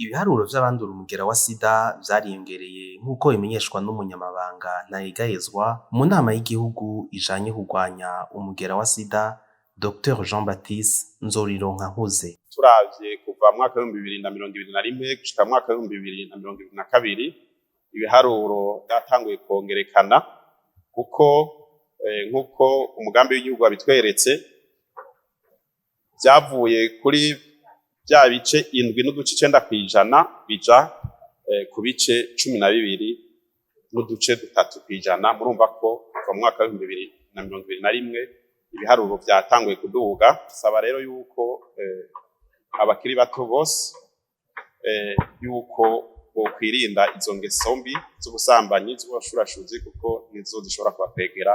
Ibiharuro vy'abandura umugera wa sida vyariyongereye, nk'uko bimenyeshwa n'umunyamabanga Ntayegayezwa mu nama y'igihugu ijanye kurwanya umugera wa sida, Dr Jean Baptiste Nzorironkankuze. Turavye kuva mu mwaka w'2021 gushika mu mwaka w'2022, ibiharuro vyatanguye kongerekana, kuko nk'uko umugambi w'igihugu wabitweretse, vyavuye kuri vya bice 7.9% bija ku bice 12.3%. Murumva ko kuva mu mwaka w'2021 ibiharuro vyatanguye kuduga. Saba rero yuko abakiri bato bose yuko bokwirinda izo ngeso mbi z'ubusambanyi, z'ubushurashuzi, kuko nizo zishobora kubakwegera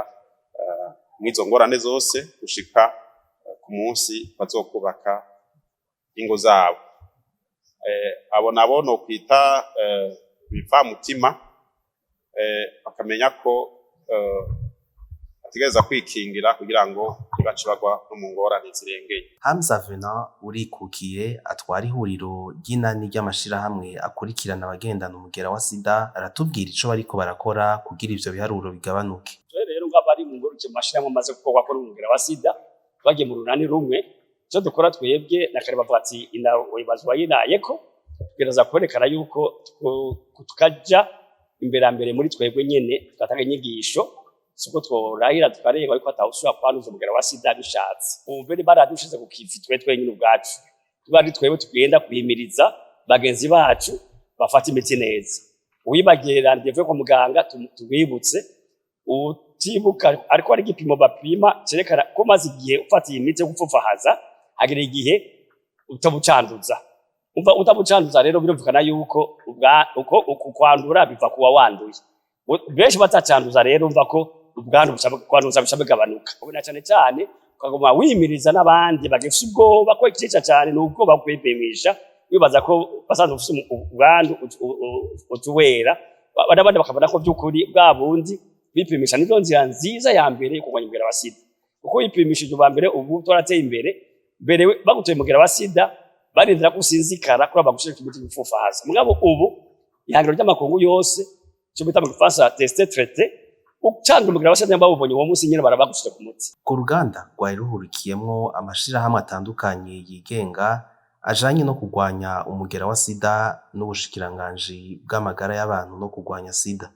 mw'izo ngorane zose gushika ku munsi bazokubaka ingo zabo. Abo nabo nokwita ibivamutima, bakamenya ko bategereza kwikingira kugira ngo ntibace bagwa no mu ngorane zirengeye. Hamza Venant Urikukiye, atwara ihuriro ry'inani ry'amashirahamwe akurikirana abagendana umugera wa sida, aratubwira ico bariko barakora kugira ivyo biharuro bigabanuke. Twe rero nk'abari mu ngorane mu mashirahamwe amaze gukorwako n'umugera wa sida, bagiye mu runani rumwe, icyo dukora twebwe na kare bavuga ati wibazwa yinayeko, tugerageza kwerekana yuko tukaja imbere mbere muri twebwe nyene, tugatanga inyigisho siko tworahira tukareba yuko atawusubira kwanduza umugera wa sida bishatse. Ubu mbere baradushize ku kivi twe twenyine ubwacu, tuba ari twebwe tugenda guhimiriza bagenzi bacu bafata imiti neza. Uwibagiye rendez-vous kwa muganga tumwibutse, utibuka ariko hari igipimo bapima cerekana ko maze igihe ufata iyi miti yo gupfupfahaza, hagera igihe utabucanduza. Umva, utabucanduza rero birumvikana yuko uko uku kwandura biva kuwa wanduye. Benshi batacanduza rero, umva ko ubwandu kwanduza bica bigabanuka. Ubu na cane cane ukaguma wimiriza n'abandi bagifise ubwoba, ko ikica cane ni ubwoba kwipimisha, wibaza ko basanzwe ufise ubwandu utuwera, n'abandi bakabona ko vy'ukuri bwa bundi kwipimisha nizo nzira nziza ya mbere yo kurwanya umugera wa sida, kuko wipimishije ubwa mbere, ubu twarateye imbere. Mbere bagutoye umugera wa sida barindira ko usinzikara kuri bagushireko imiti gupfufahaza, mugabo ubu ihangiro ry'amakungu yose, ico bita mu gifaransa tester traiter, ucanga umugera wa sida bawubonye uwo munsi nyene barabagushyize ku muti. Urwo ruganda rwari ruhurikiyemwo amashirahamwe atandukanye yigenga ajanye no kurwanya umugera wa sida n'ubushikiranganji bw'amagara y'abantu no kurwanya sida.